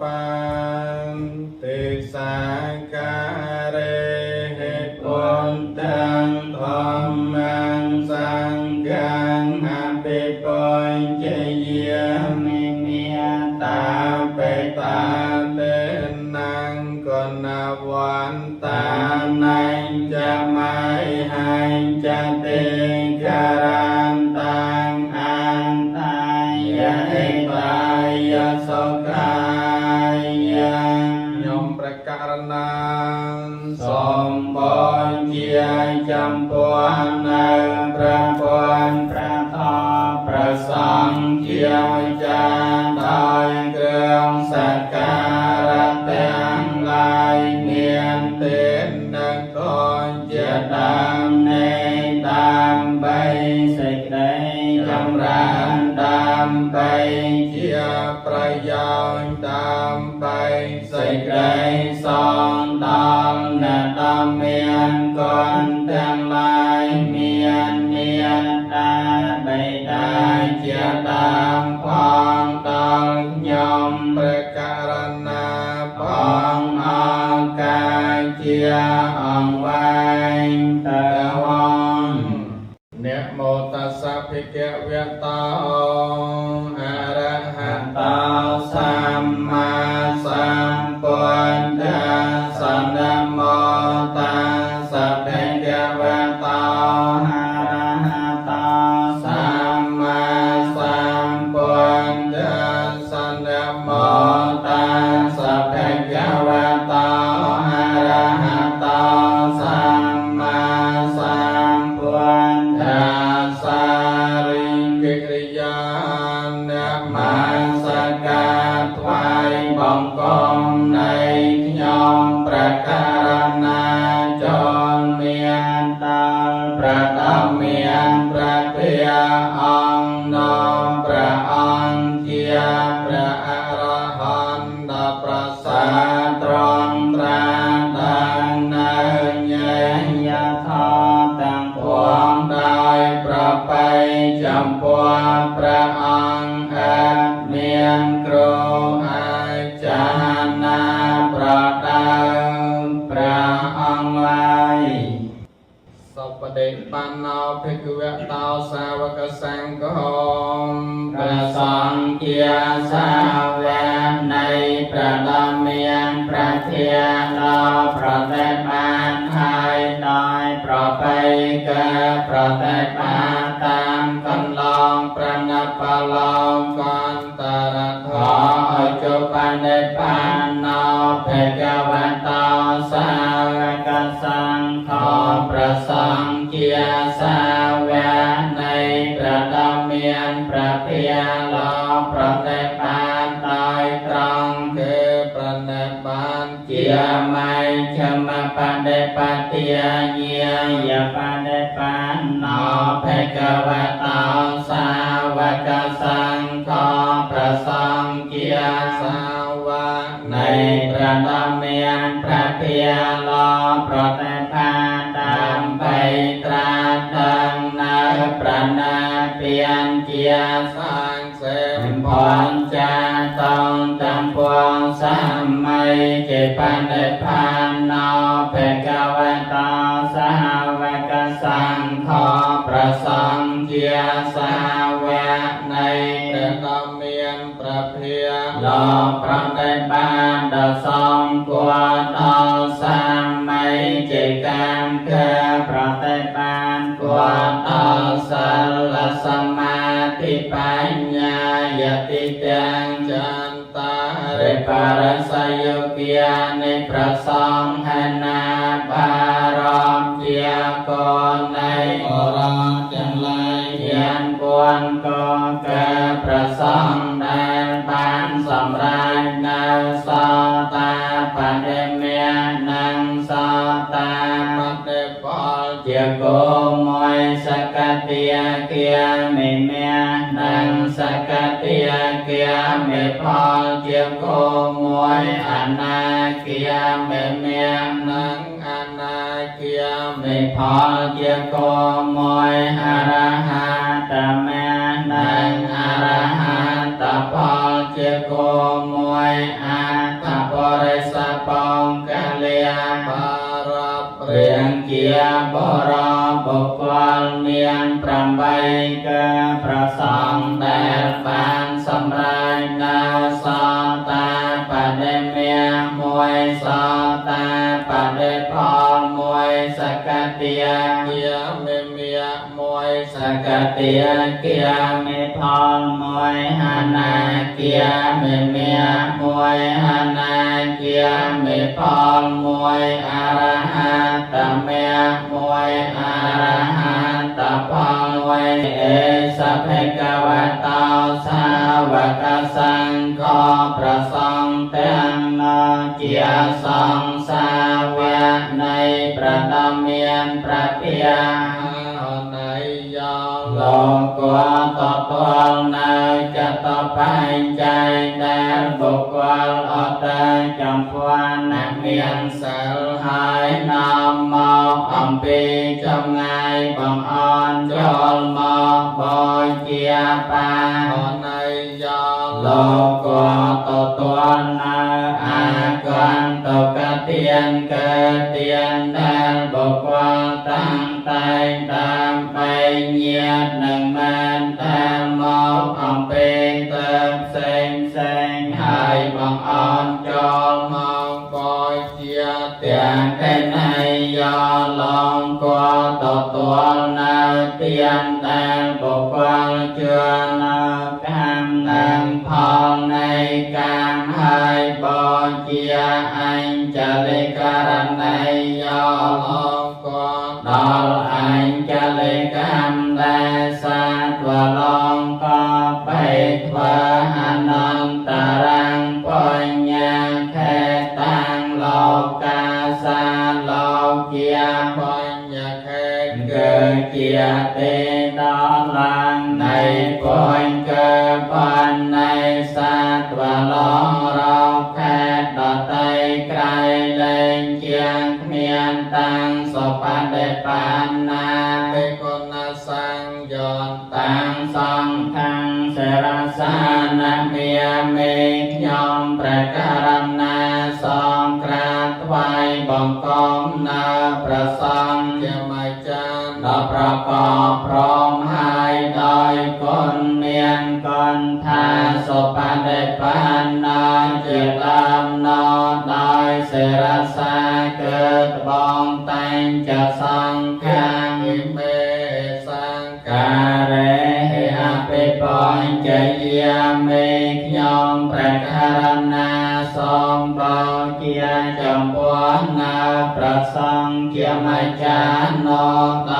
បន្តិសាការេហេពុនតាំងធម្មងសង្ឃាំអភិបញ្ជយា មិមេ តាបេតាទេនងកណវន្តានញ្ចមៃហញ្ចតិការន្តាំង អន្តាយ យ ហិ ហិតាយសុខាយខ្ញុំព្រះករណាសូមបជាចំពោះនៅព្រះពុទ្ធ ព្រះធម៌ ព្រះសង្ឃជាម្ចាស់ដោយគ្រឿងសក្ការៈទាំងឡាយមានទេនកនជាដើមនៃដើម្បី សេចក្តី ចម្រើនដើម្បីជាប្រយោជន៍ដើម្បីសេចក្តីសងដល់អ្នកដ៏មានគុណទាំងឡាយមាន មានតាបិតា ដែលជាដើមផងដល់ខ្ញុំព្រះករណាផងអង្ការជាអង្គវែង តវង នមោតស្សៈភិក្ខវៈតោអរហតោសម្មាសម្ពុទ្ធាសនមោតាសៈភិក្ខវៈតោ អរហតោ សម្មាសម្ពុទ្ធាសនមោតាសៈភិក្ខវៈតោអរហតោសម្មាសម្ ពុទ្ ធាសារិកិរិយានមស្ការថ្វាយបង្គំនៃខ្ញុំព្រះករណាចូលមាន ដល់ ព្រះធម្មានព្រះភិអង្គនំព្រះអង្គជាព្រះអរហន្តដ៏ប្រសើរត្រង់ត្រាដល់នៅញេ យថោទាំង ពងដោយប្របីចំពោះព្រះអង្គអត់មានគ្រូអាចារ្យណាប្រដៅព្រះអង្គឡើយសុបតិបណ្ណោភិក្ខវតោសាវកសង្ឃោ ព្រះសង្ឃជាសាវកនៃព្រះដ៏មានព្រះធាដល់ប្រតិបានហើយដោយប្របីកាប្រតិបានតាមកន្លង ប្រណបឡោកន្តរ ខ ធោ អជបនិបានណោភគវតោសាវកសង្ឃោព្រះសង្ឃជាសាវកនៃព្រះដ៏មានព្រះភិលោប្រតិបានដោយត្រង់ គេប្រណិបាន ជាមជ្ឈមបដិបត្តិញាយបដិបណ្ណោភគវតោសាវកសង្ឃោព្រះសង្ឃជា សាវក នៃព្រះដ៏មានព្រះភិលោប្រតិបានដើម្បីត្រាដឹងនៅប្រណាពានជា សាងសេម ផនចាតងតំពងសម័យជាបដិផានណោភគវតោសាវកសង្ឃោព្រះសង្ឃជាសាវកនៃ ព្រះដ៏មានព្រះភិ លោកប្រតិបានដ៏សំគួរដល់សម័យជាកម្មគឺប្រតិបានគួរដល់សិលសមាធិបញ្ញាយតិទាំង ចន្តា រិ រិ បរសយុគានិប្រសង្ហនាបារមជាកននៃ បរាទាំងឡាយ យានគួនកកើប្រសង្ឃដែលបានសម្រេចនៅសតាបដិមេនិងសតា បដិផល ជាគោមួយសកតិគាមិមេនិងសកតិគាមិផលជាគោមួយអនាគាមិមេ និងអនាគា មិ មិ ផលជាគោមួយអរហន្តមេនិងអរហន្តផល ជាគោមួយអត្ថបរិសបងកលា បារព្ រៀងជាបរបុគ្គលមាន8គឺប្រសងដែលបានសម្រេចនៅសតាបដិមាមួយសតាបដិផលមួយសកតិយា គាមេមាមួយ សកតិយាគាមេផលមួយហនាគាមេមាមួយហនាគាមេផលមួយអរហត្តមេមួយអរហត្តផលមួយអេសភេកវតោសាវកសង្ឃោប្រសង្ឃទាំងនោះជាសង្សាវៈនៃប្រតមានប្រភា ណៃយោ លោកតតលនៅចតបញ្ច័យដែលបុគ្គលអត់ចំពោះអ្នកមានសិលហើយនាំមកអំពីចម្ងាយបងអនចូលមកបជាបា ណៃយោ លោកតតលនៅអាកន្តកទានកើតទានដែលបុគ្គលតាំងតែងតាមបីញាតនឹងបានតាមមកអំពីទៅផ្សេងផ្សេងហើយបងអនចូលមក បជា ទាំងកណៃយោឡងគតតលនៅទានដែលបុគ្គលជឿនៅកម្មនឹងផលនៃកម្មហើយបជាអញ្ចលិករណីយោ ឡងក ដល់អញ្ចលិកម្មដែលសាទវឡងកបៃធ្វើអនន្តរាំងបញ្ញខេតាំងលោកាសាលោជា បញ្ញខេ គឺជាទេដល់ឡើងនៃពុញកើបាននៃសាទវឡងរោខេតដតីក្រៃលែងជាងគ្មានតាំងសុបតិបណ្ណា ទេគុណសង្យន្ត តាំងសង្ឃាំងសិរសានមាមេខ្ញុំព្រះករណាសងក្រាបថ្វាយបង្គំនៅព្រះសង្ឃ ជាម្ចាស់ ដល់ប្រកបព្រមហើយដោយគុណមានគុណថាសុបតិបណ្ណាជាដើមណដោយសិរសាកើតបងតែងចសង្ឃាំង ិមេសង្ឃ ការេហិអភិបញ្ចយាមេខ្ញុំព្រះករណាសូមបូជាចំពោះនៅព្រះសង្ឃជាម្ចាស់នោះដ